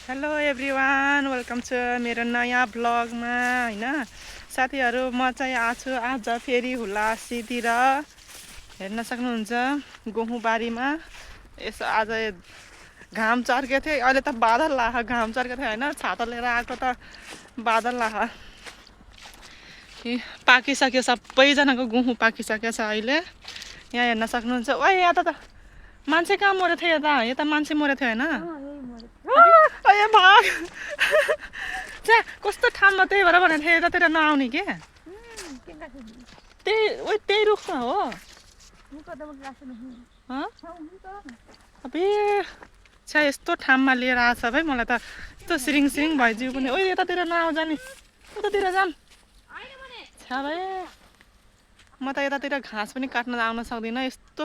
hello everyone welcome छ मेरो नयाँ ब्लगमा हैन साथीहरु म चाहिँ आछु आज फेरि हुलासीतिर हेर्न सक्नुहुन्छ गहुँबारीमा यसो आज घाम चर्के थियो अहिले त बादल लाख घाम चर्के थियो हैन छाता लिएर आएको त बादल लाख पाकिसक्यो सबैजनाको गहुँ पाकिसकेको छ अहिले यहाँ हेर्न सक्नुहुन्छ ओइ यहाँ त मान्छे कहाँ मरेको थियो यता मान्छे मरेको थियो हैन अये भाग छ्या कस्तो ठाउँमा त्यही भएर भनेको थिएँ यतातिर नआउने के त्यही रुखमा हो अबे छ्या यस्तो ठाउँमा लिएर आछ भाइ मलाई त यस्तो सिरिङ सिरिङ भइजिउ पनि ओइ यतातिर नआउ जाने उतातिर जाम छ्या भाइ म त यतातिर घाँस पनि काट्न आउन सक्दिनँ यस्तो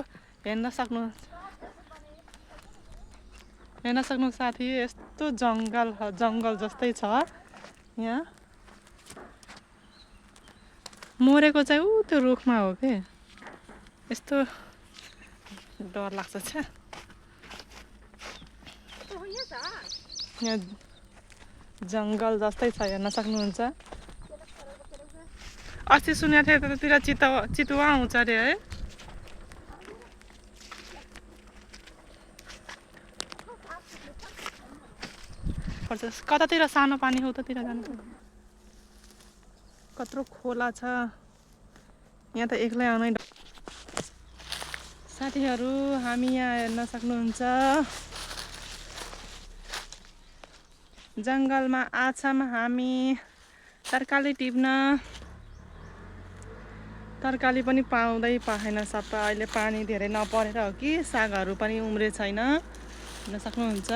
हेर्न सक्नु साथी यस्तो जङ्गल जस्तै छ यहाँ मरेको चाहिँ ऊ त्यो रुखमा हो के यस्तो डर लाग्छ छ्या यहाँ जङ्गल जस्तै छ हेर्न सक्नुहुन्छ अस्ति सुनेको थिएँ त्यतातिर चितुवा आउँछ अरे है कतातिर सानो पानी हो उतातिर जानु कत्रो खोला छ यहाँ त एक्लै आउनै साथीहरू हामी यहाँ हेर्न सक्नुहुन्छ जङ्गलमा आछौँ हामी तरकारी टिप्न तरकारी पनि पाएन सबै अहिले पानी धेरै नपरेर हो कि सागहरू पनि उम्रे छैन हेर्न सक्नुहुन्छ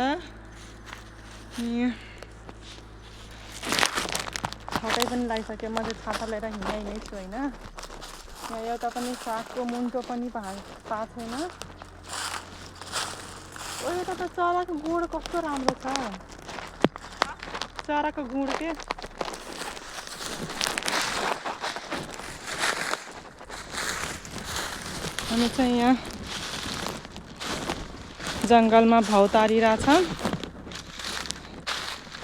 छातै पनि लगाइसक्यो म चाहिँ छाता लिएर हिँड्नै छु होइन यहाँ एउटा पनि सागको मुन्टो पनि पाएको छैन ओ यता त चराको गुँड कस्तो राम्रो छ चराको गुँड के हामी चाहिँ यहाँ जङ्गलमा भौतारिरहेछौँ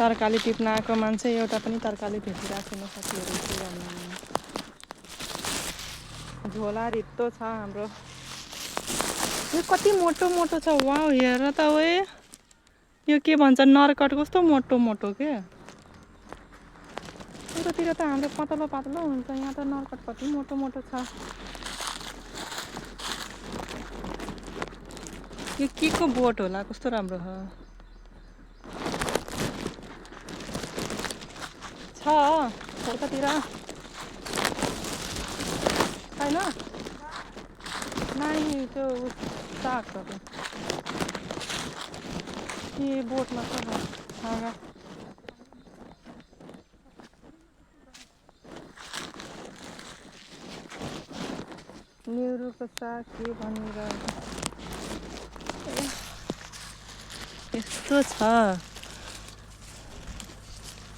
तरकारी टिप्न आएको मान्छे एउटा पनि तरकारी भेटिरहेको छैन साथीहरू झोला रित्तो छ हाम्रो यो कति मोटो मोटो छ वाउ हेर त ओए यो के भन्छ नरकट कस्तो मोटो मोटो के उतातिर त हाम्रो पातलो पातलो हुन्छ यहाँ त नरकट कति मोटो मोटो छ यो के को बोट होला कस्तो राम्रो छ उतातिर छैन नानी त्यो साग छ ए बोटमा छ न्युरोको साग के भनेर यस्तो छ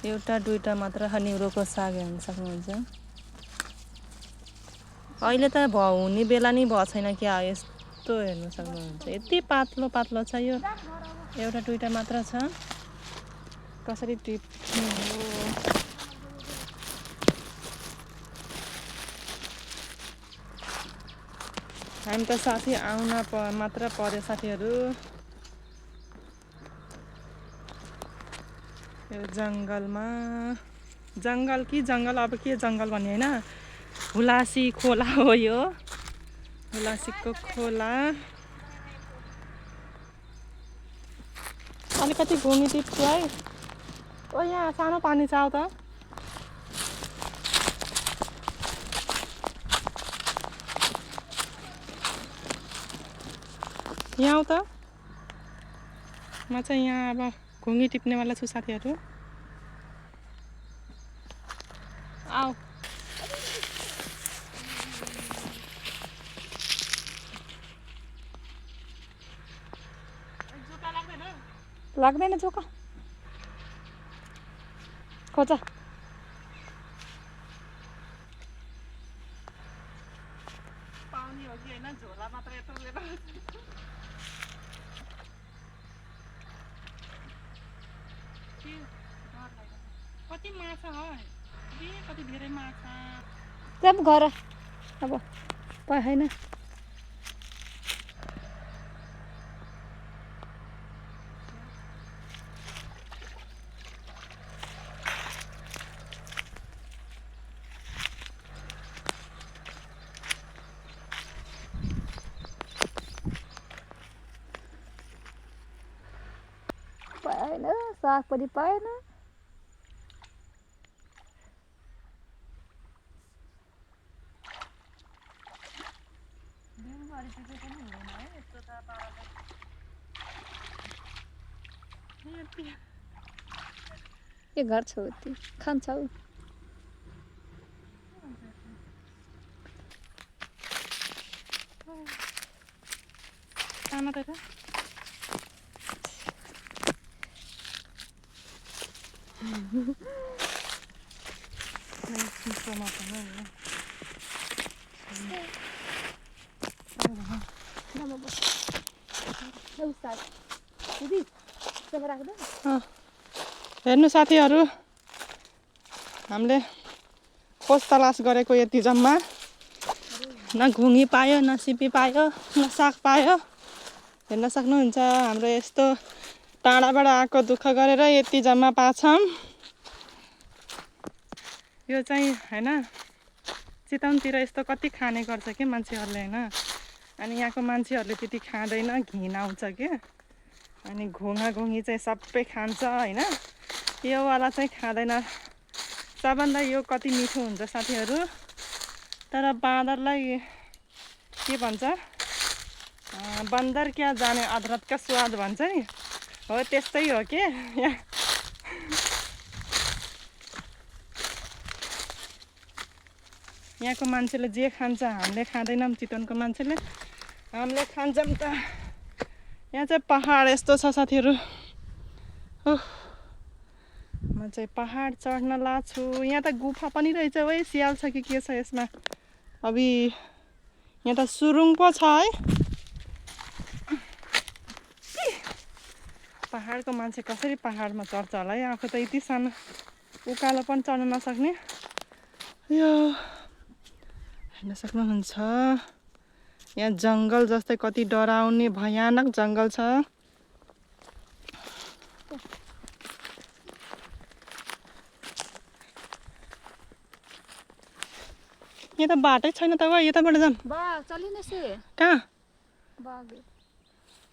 एउटा दुईटा मात्र न्युरोको साग हेर्न सक्नुहुन्छ अहिले त हुने बेला नै भएको छैन क्या यस्तो हेर्न सक्नुहुन्छ यति पातलो पातलो छ यो एउटा दुईटा मात्र छ कसरी टिप्ने हो हामी त साथी आउन मात्र पर्यो साथीहरू यो जङ्गलमा जङ्गल कि जङ्गल अब के जङ्गल भन्ने होइन हुलासी खोला हो यो हुलासीको खोला अलिकति घुमी टिप्छु है ओ यहाँ सानो पानी छ त यहाँ आऊ त म चाहिँ यहाँ अब घुङ्गी टिप्नेवाला छु साथीहरू आऊ लाग्दैन जोका खोज पानी हो कि होइन झोला मात्र यत्रो लिएर कति माछा हो कति धेरै माछा जब घर अब होइन पाएन साग पनि पाएन यो घर छेउती खान्छौ खाना त हेर्नु साथीहरू हामीले खोज तलास गरेको यति जम्मा न घुङ्गी पायो न सिपी पायो न साग पायो हेर्न सक्नुहुन्छ हाम्रो यस्तो टाढाबाट आएको दुःख गरेर यति जम्मा पाछौँ यो चाहिँ हैन चितवनतिर यस्तो कति खाने गर्छ के मान्छेहरूले हैन अनि यहाँको मान्छेहरूले त्यति खाँदैन घिन आउँछ के अनि घुङ्गा घुङ्गी चाहिँ सबै खान्छ हैन यो वाला चाहिँ खाँदैन सबभन्दा यो कति मिठो हुन्छ साथीहरू तर बाँदरलाई के भन्छ बन्दर क्या जाने अदरक का स्वाद भन्छ नि हो त्यस्तै हो के यहाँको मान्छेले जे खान्छ हामीले खाँदैनौँ चितवनको मान्छेले हामीले खान्छौँ त यहाँ चाहिँ पहाड यस्तो छ साथीहरू म चाहिँ पहाड चढ्न लाग्छु यहाँ त गुफा पनि रहेछ है सियाल छ कि के छ यसमा अबि यहाँ त सुरुङ पो छ है पहाडको मान्छे कसरी पहाडमा चढ्छ होला है आफू त यति सानो उकालो पनि चढ्न नसक्ने यो हेर्न सक्नुहुन्छ यहाँ जङ्गल जस्तै कति डराउने भयानक जङ्गल छ यहाँ त बाटै छैन त यताबाट जाम कहाँ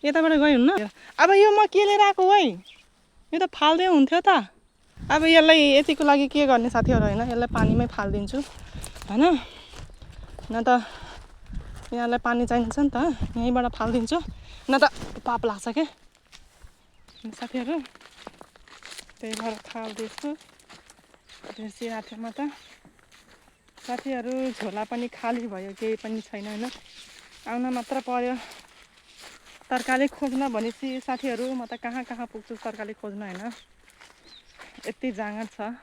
यताबाट गयो हुन्न अब यो म के लिएर आएको है यो त फाल्दै हुन्थ्यो त अब यसलाई यतिको लागि के गर्ने साथीहरू होइन यसलाई पानीमै फालिदिन्छु होइन न त यहाँलाई पानी चाहिन्छ नि त यहीँबाट फालिदिन्छु न त पाप लाग्छ के साथीहरू त्यही भएर फालिदिन्छु बेसी हाथमा त साथीहरू झोला पनि खाली भयो केही पनि छैन होइन आउन मात्र पर्यो तरकारी खोज्न भनेपछि साथीहरू म त कहाँ कहाँ पुग्छु तरकारी खोज्न होइन यति जाँगर छ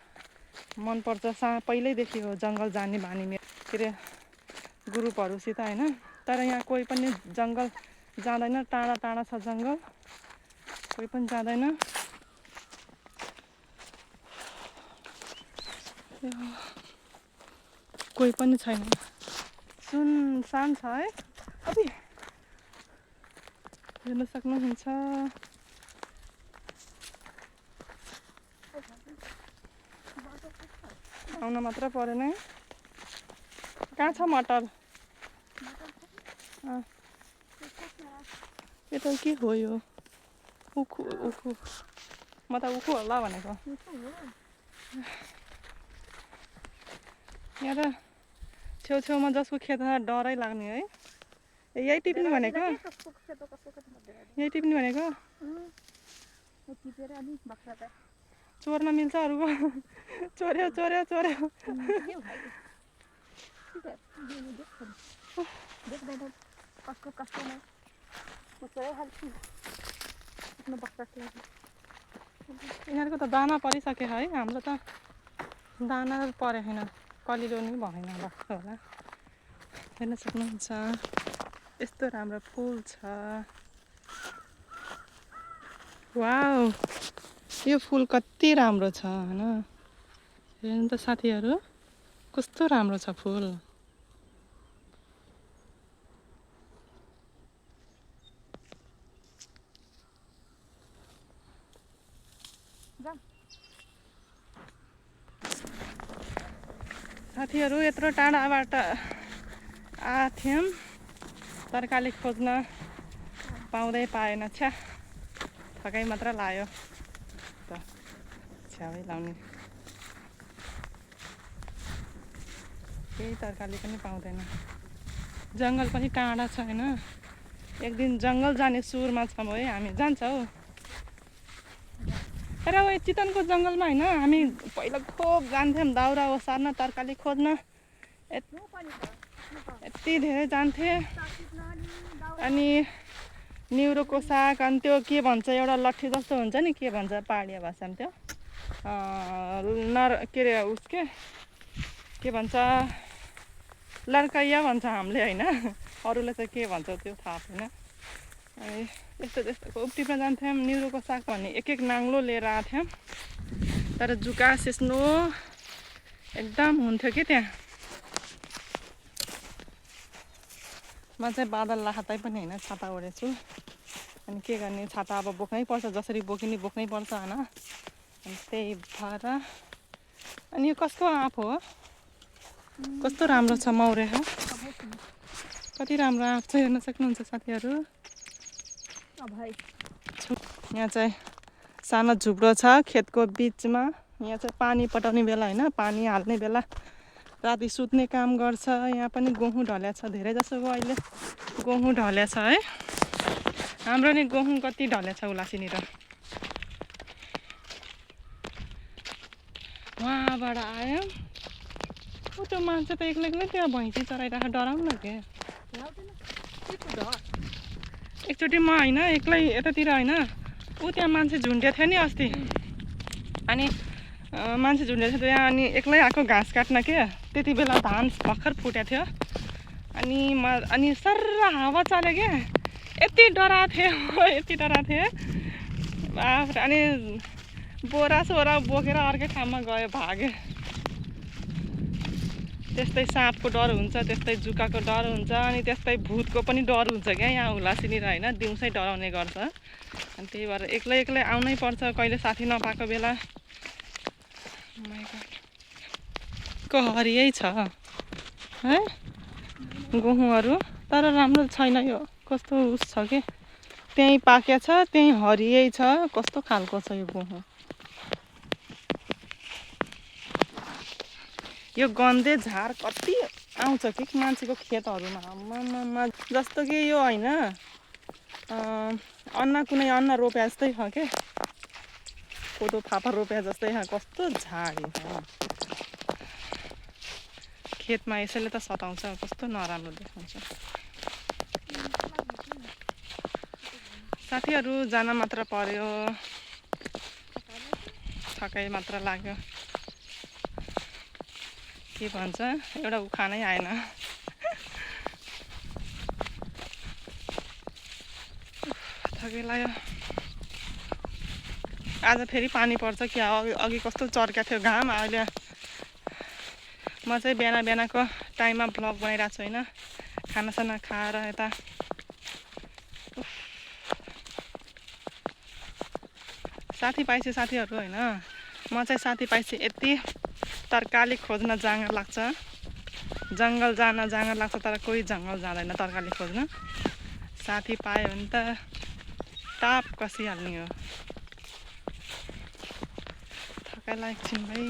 मनपर्छ पहिल्यैदेखि हो जङ्गल जाने बानी मेरो के अरे ग्रुपहरूसित होइन तर यहाँ कोही पनि जङ्गल जाँदैन टाढा टाढा छ जङ्गल कोही पनि जाँदैन कोही पनि छैन सुनसान छ है अबि हेर्न सक्नुहुन्छ आउन मात्र परेन है कहाँ छ मटर यो त के हो यो उखु उखु म त उखु होला भनेको यहाँ त छेउछेउमा जसको खेत डरै लाग्ने है यही टिप्ने भनेको यही टिप्ने भनेको चोर्न मिल्छ अरूको चोर्यो चोर्यो चोर्यो यिनीहरूको त दाना परिसक्यो है हाम्रो त दाना परे छैन कलिलो नि भएन भएको होला हेर्न सक्नुहुन्छ यस्तो राम्रो फुल छ वाउ यो फुल कति राम्रो छ हैन हेर्नु त साथीहरू कस्तो राम्रो छ फुल साथीहरू यत्रो टाढाबाट आथ्यौं तरकारी खोज्न पाउँदै पाएन छ्या थकाइ मात्र लाग्यो त छ्यावै लाउने केही तरकारी पनि पाउँदैन जङ्गल पनि टाढा छ हैन एक दिन जङ्गल जाने सुरमा छौँ है हामी जान्छौँ तर यो चितवनको जङ्गलमा हैन हामी पहिला खोप जान्थ्यौँ दाउरा ओसार्न तरकारी खोज्न यति धेरै जान्थे अनि निउरोको साग अनि त्यो के भन्छ एउटा लट्ठी जस्तो हुन्छ नि के भन्छ पहाडिया भाषामा त्यो के अरे उसके के भन्छ लड्कैया भन्छ हामीले हैन अरूले चाहिँ के भन्छ त्यो थाहा छैन अनि यस्तो त्यस्तो खोप टिप्न जान्थ्यौँ निउरोको साग भन्ने एक एक नाङ्लो लिएर आथ्यौँ तर जुका सिस्नो एकदम हुन्थ्यो कि त्यहाँ म चाहिँ बादल लाखातै पनि हैन छाता ओढेछु अनि के गर्ने छाता अब बोक्नै पर्छ जसरी बोकिने बोक्नै पर्छ हैन अनि त्यही भएर अनि यो कसको आँप हो कस्तो राम्रो छ मौरे हो कति राम्रो आँप छ हेर्न सक्नुहुन्छ साथीहरू यहाँ चाहिँ सानो झुप्रो छ खेतको बिचमा यहाँ चाहिँ पानी पटाउने बेला हैन पानी हाल्ने बेला राति सुत्ने काम गर्छ यहाँ पनि गहुँ ढल्या छ धेरै जसोको अहिले गहुँ ढल्या छ है हाम्रो नि गहुँ कति ढल्या छ उलासिनी र वहाँबाट आयो ऊ त्यो मान्छे त एक्लै एक्लै त्यहाँ भैँसी चराइरहेको डराउनु न के एकचोटि म हैन एक्लै यतातिर हैन ऊ त्यहाँ मान्छे झुन्ड्या थियो नि अस्ति अनि मान्छे झुन्ड्या थियो त्यहाँ अनि एक्लै आएको घाँस काट्न के त्यति बेला धान भर्खर फुटेको थियो अनि सर्र हावा चल्यो क्या यति डराएको थियो बाफ अनि बोरा सोरा बोकेर अर्कै ठाउँमा गयो भाग्यो त्यस्तै साँपको डर हुन्छ त्यस्तै जुकाको डर हुन्छ अनि त्यस्तै भूतको पनि डर हुन्छ क्या यहाँ हुलासिनी र हैन दिउँसै डराउने गर्छ अनि त्यही भएर एक्लै एक्लै आउनै पर्छ कहिले साथी नपाएको बेला को हरियै छ है गहुँहरू तर राम्रो छैन यो कस्तो उस छ कि त्यहीँ पाक्या छ त्यहीँ हरियै छ कस्तो खालको छ यो गहुँ यो गन्धे झार कति आउँछ कि मान्छेको खेतहरूमा जस्तो कि यो हैन कुनै अन्न रोपे जस्तै छ के कोदो फापर रोपे जस्तै कस्तो झाडी खेतमा यसैले त सताउँछ कस्तो नराम्रो देखाउँछ साथीहरू जान मात्र पर्यो थकाइ मात्र लाग्यो के भन्छ एउटा उखानै आएन थकाइ लाग्यो आज फेरि पानी पर्छ कि अघि कस्तो चर्का थियो घाम अहिले म चाहिँ बिहानको टाइममा भ्लग बनाइरहेको छु हैन खानासाना खाएर यता साथी पाइছে साथीहरू हैन म चाहिँ साथी पाइছে यति तरकारी खोज्न जाँगर लाग्छ जङ्गल जान जाँगर लाग्छ तर कोही जङ्गल जाँदैन तरकारी खोज्न साथी पायो भने त टाप कसिहाल्ने हो थकाइ लाग्छ भाइ